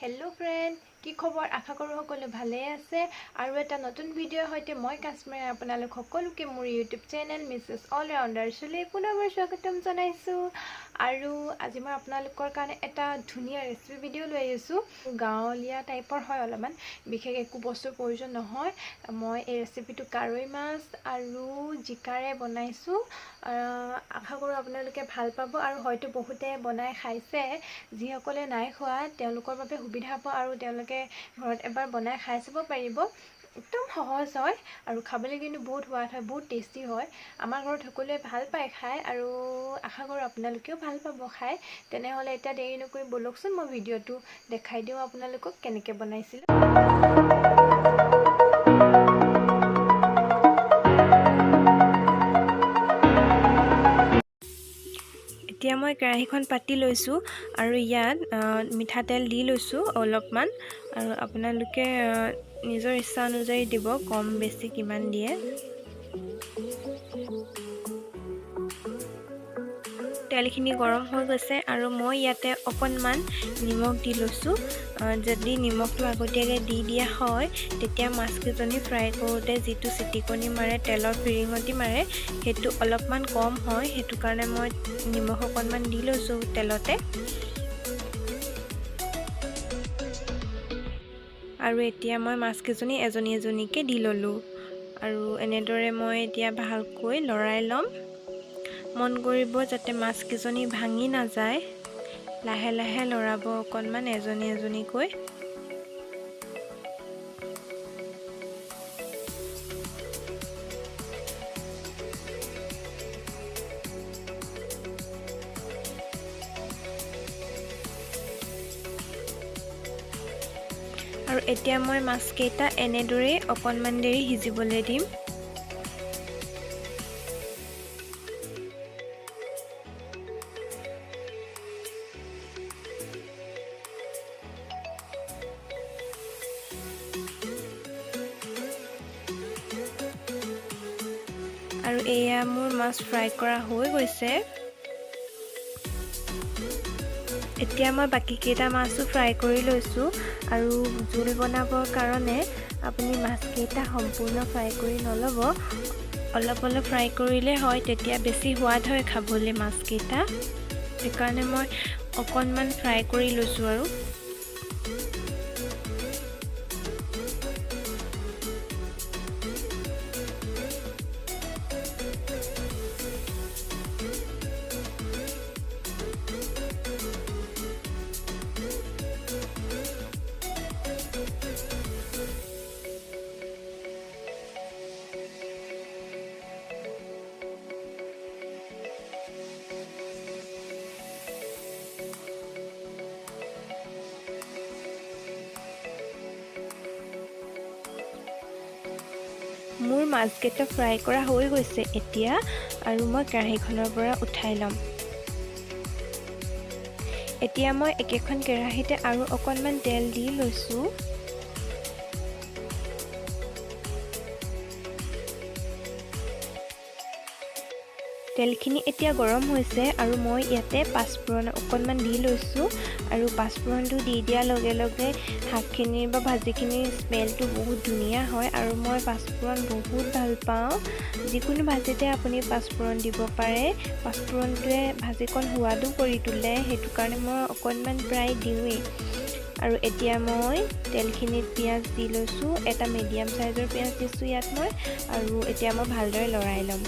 Hello' friend, কি খবৰ? আশা কৰোঁ সকলো ভালেই আছে। আৰু এটা নতুন ভিডিঅ'ৰ সৈতে মই কাশ্মীৰে আপোনালোক সকলোকে মোৰ ইউটিউব চেনেল মিছেছ অলৰাউণ্ডাৰ্ছলৈ পুনৰবাৰ স্বাগতম জনাইছোঁ। আৰু আজি মই আপোনালোকৰ কাৰণে এটা ধুনীয়া ৰেচিপি ভিডিঅ' লৈ আহিছোঁ। গাঁৱলীয়া টাইপৰ হয়, অলপমান বিশেষ একো বস্তুৰ প্ৰয়োজন নহয়। মই এই ৰেচিপিটো কাৱৈ মাছ আৰু জিকাৰে বনাইছোঁ। আশা কৰোঁ আপোনালোকে ভাল পাব আৰু হয়তো বহুতে বনাই খাইছে। যিসকলে নাই খোৱা তেওঁলোকৰ বাবে সুবিধা হ'ব আৰু তেওঁলোকে ঘৰত এবাৰ বনাই খাই চাব পাৰিব। একদম সহজ হয় আৰু খাবলৈ কিন্তু বহুত সোৱাদ হয়, বহুত টেষ্টি হয়। আমাৰ ঘৰত সকলোৱে ভাল পায় খাই আৰু আশা কৰোঁ আপোনালোকেও ভাল পাব খাই। তেনেহ'লে এতিয়া দেৰি নকৰি ব'লকচোন, মই ভিডিঅ'টো দেখাই দিওঁ আপোনালোকক কেনেকৈ বনাইছিলোঁ। এতিয়া মই কেৰাহীখন পাতি লৈছোঁ আৰু ইয়াত মিঠাতেল দি লৈছোঁ অলপমান, আৰু আপোনালোকে নিজৰ ইচ্ছা অনুযায়ী দিব, কম বেছি কিমান দিয়ে। তেলখিনি গৰম হৈ গৈছে আৰু মই ইয়াতে অকণমান নিমখ দি লৈছোঁ। যদি নিমখটো আগতীয়াকৈ দি দিয়া হয় তেতিয়া মাছকেইজনী ফ্ৰাই কৰোঁতে যিটো চিটিকনি মাৰে, তেলৰ ফিৰিঙতি মাৰে, সেইটো অলপমান কম হয়। সেইটো কাৰণে মই নিমখ অকণমান দি লৈছোঁ তেলতে। আৰু এতিয়া মই মাছকেইজনী এজনী এজনীকৈ দি ল'লোঁ আৰু এনেদৰে মই এতিয়া ভালকৈ লৰাই ল'ম। মন কৰিব যাতে মাছকেইজনী ভাঙি নাযায়, লাহে লাহে লৰাব অকণমান এজনী এজনীকৈ। আৰু এতিয়া মই মাছকেইটা এনেদৰেই অকণমান দেৰি সিজিবলৈ দিম। আৰু এয়া মোৰ মাছ ফ্ৰাই কৰা হৈ গৈছে। এতিয়া মই বাকীকেইটা মাছো ফ্ৰাই কৰি লৈছোঁ। আৰু জোল বনাবৰ কাৰণে আপুনি মাছকেইটা সম্পূৰ্ণ ফ্ৰাই কৰি নল'ব, অলপ অলপ ফ্ৰাই কৰিলে হয়, তেতিয়া বেছি সোৱাদ হয় খাবলৈ মাছকেইটা। সেইকাৰণে মই অকণমান ফ্ৰাই কৰি লৈছোঁ। আৰু মোৰ মাছকেইটা ফ্ৰাই কৰা হৈ গৈছে এতিয়া, আৰু মই কেৰাহীখনৰ পৰা উঠাই ল'ম। এতিয়া মই একেখন কেৰাহীতে আৰু অকণমান তেল দি লৈছোঁ। তেলখিনি এতিয়া গৰম হৈছে আৰু মই ইয়াতে পাঁচফোৰণ অকণমান দি লৈছোঁ। আৰু পাঁচফোৰণটো দি দিয়াৰ লগে লগে শাকখিনিৰ বা ভাজিখিনিৰ স্মেলটো বহুত ধুনীয়া হয়। আৰু মই পাঁচফোৰণ বহুত ভাল পাওঁ। যিকোনো ভাজিতে আপুনি পাঁচফোৰণ দিব পাৰে, পাঁচফোৰণটোৱে ভাজিকণ সোৱাদো কৰি তোলে, সেইটো কাৰণে মই অকণমান প্ৰায় দিওঁৱেই। আৰু এতিয়া মই তেলখিনিত পিঁয়াজ দি লৈছোঁ, এটা মিডিয়াম চাইজৰ পিঁয়াজ দিছোঁ ইয়াত মই। আৰু এতিয়া মই ভালদৰে লৰাই ল'ম।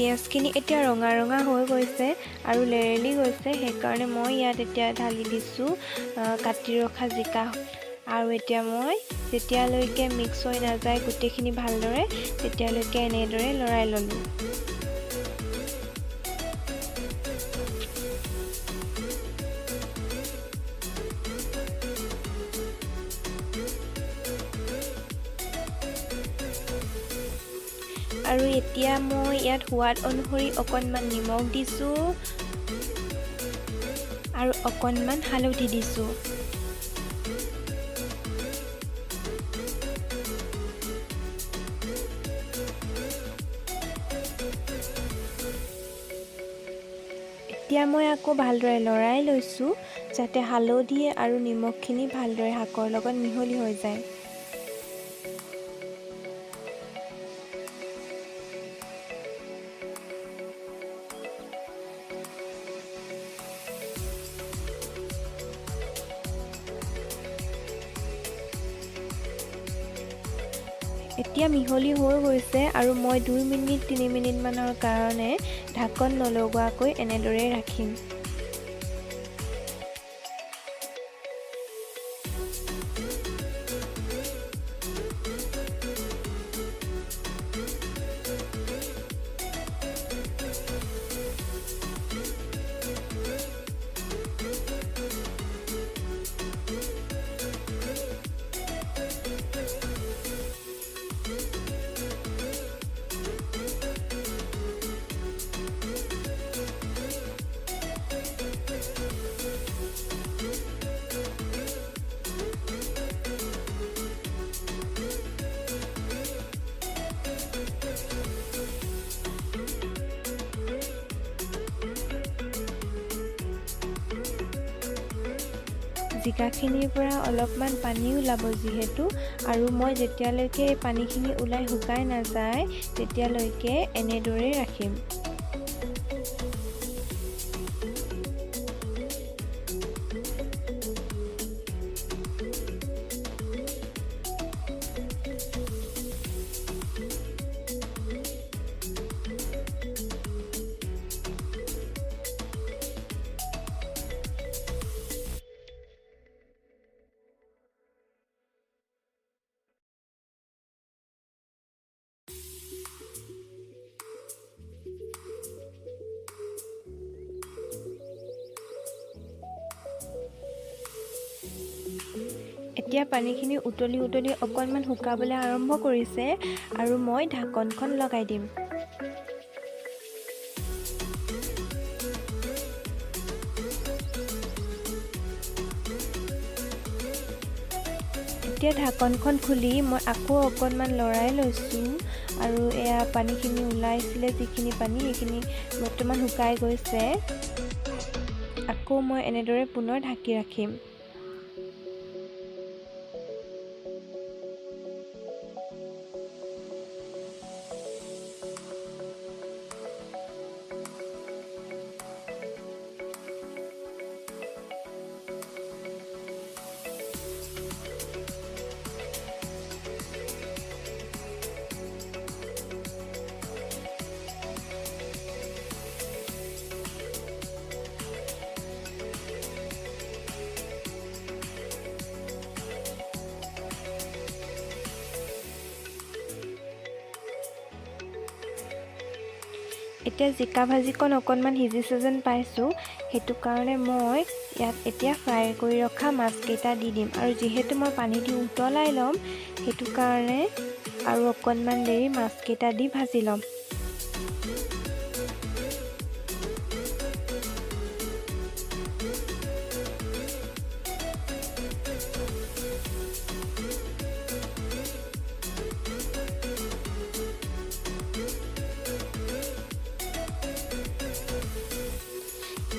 পিঁয়াজখিনি এতিয়া ৰঙা ৰঙা হৈ গৈছে আৰু লেৰেলি গৈছে, সেইকাৰণে মই ইয়াত এতিয়া ঢালি দিছোঁ কাটি ৰখা জিকা। আৰু এতিয়া মই যেতিয়ালৈকে মিক্স হৈ নাযায় গোটেইখিনি ভালদৰে তেতিয়ালৈকে এনেদৰে লৰাই ল'লোঁ। আৰু এতিয়া মই ইয়াত সোৱাদ অনুসৰি অকণমান নিমখ দিছোঁ আৰু অকণমান হালধি দিছোঁ। এতিয়া মই আকৌ ভালদৰে লৰাই লৈছোঁ যাতে হালধি আৰু নিমখখিনি ভালদৰে শাকৰ লগত মিহলি হৈ যায়। এতিয়া মিহলি হৈ গৈছে আৰু মই 2 মিনিট 3 মিনিটমানৰ কাৰণে ঢাকন নলগোৱাকৈ এনেদৰে ৰাখিম। জিকাখিনিৰ পৰা অলপমান পানী ওলাব যিহেতু, আৰু মই যেতিয়ালৈকে এই পানীখিনি ওলাই শুকাই নাযায় তেতিয়ালৈকে এনেদৰেই ৰাখিম। এতিয়া পানীখিনি উতলি উতলি অকণমান শুকাবলৈ আৰম্ভ কৰিছে আৰু মই ঢাকনখন লগাই দিম। এতিয়া ঢাকনখন খুলি মই আকৌ অকণমান লৰাই লৈছোঁ আৰু এয়া পানীখিনি ওলাইছিলে যিখিনি পানী সেইখিনি বৰ্তমান শুকাই গৈছে। আকৌ মই এনেদৰে পুনৰ ঢাকি ৰাখিম। এতিয়া জিকা ভাজিকণ অকণমান সিজিছে যেন পাইছোঁ, সেইটো কাৰণে মই ইয়াত এতিয়া ফ্ৰাই কৰি ৰখা মাছকেইটা দি দিম। আৰু যিহেতু মই পানী দি উতলাই ল'ম সেইটো কাৰণে আৰু অকণমান দেৰি মাছকেইটা দি ভাজি ল'ম।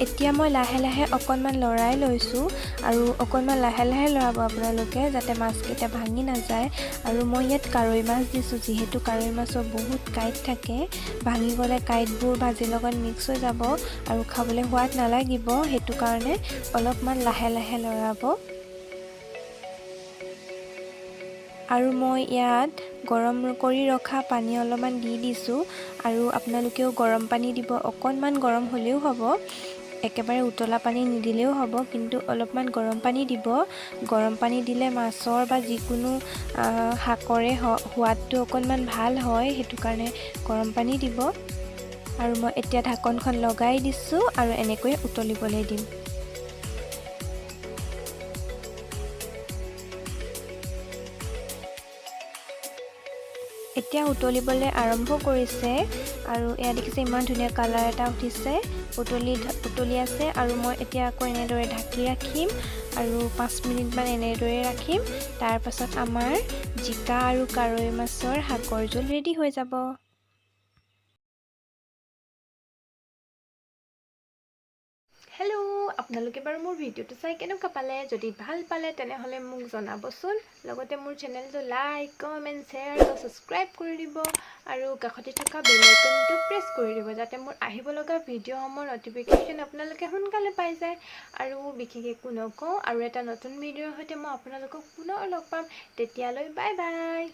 এতিয়া মই লাহে লাহে অকণমান লৰাই লৈছোঁ আৰু অকণমান লাহে লাহে লৰাব আপোনালোকে যাতে মাছকেইটা ভাঙি নাযায়। আৰু মই ইয়াত কাৱৈ মাছ দিছোঁ, যিহেতু কাৱৈ মাছৰ বহুত কাঁইট থাকে, ভাঙি গ'লে কাঁইটবোৰ ভাজিৰ লগত মিক্স হৈ যাব আৰু খাবলৈ সোৱাদ নালাগিব, সেইটো কাৰণে অলপমান লাহে লাহে লৰাব। আৰু মই ইয়াত গৰম কৰি ৰখা পানী অলপমান দি দিছোঁ। আৰু আপোনালোকেও গৰম পানী দিব, অকণমান গৰম হ'লেও হ'ব, একেবাৰে উতলা পানী নিদিলেও হ'ব, কিন্তু অলপমান গৰম পানী দিব। গৰম পানী দিলে মাছৰ বা যিকোনো শাকৰে সোৱাদটো অকণমান ভাল হয়, সেইটো কাৰণে গৰম পানী দিব। আৰু মই এতিয়া ঢাকনখন লগাই দিছোঁ আৰু এনেকৈয়ে উতলিবলৈ দিম। এতিয়া উতলিবলৈ আৰম্ভ কৰিছে আৰু এয়া দেখিছে ইমান ধুনীয়া কালাৰ এটা উঠিছে, উতলি আছে। আৰু মই এতিয়া আকৌ এনেদৰে ঢাকি ৰাখিম আৰু 5 মিনিটমান এনেদৰে ৰাখিম। তাৰপাছত আমাৰ জিকা আৰু কাৱৈ মাছৰ শাকৰ জোল ৰেডি হৈ যাব। হেল্ল', আপোনালোকে বাৰু মোৰ ভিডিঅ'টো চাই কেনেকুৱা পালে? যদি ভাল পালে তেনেহ'লে মোক জনাবচোন। লগতে মোৰ চেনেলটো লাইক, কমেণ্ট, শ্বেয়াৰ আৰু ছাবস্ক্ৰাইব কৰি দিব আৰু কাষতে থকা বেল আইকনটো প্ৰেছ কৰি দিব, যাতে মোৰ আহিব লগা ভিডিঅ'সমূহৰ ন'টিফিকেশ্যন আপোনালোকে সোনকালে পাই যায়। আৰু বিশেষ একো নকওঁ, আৰু এটা নতুন ভিডিঅ'ৰ সৈতে মই আপোনালোকক পুনৰ লগ পাম। তেতিয়ালৈ বাই বাই।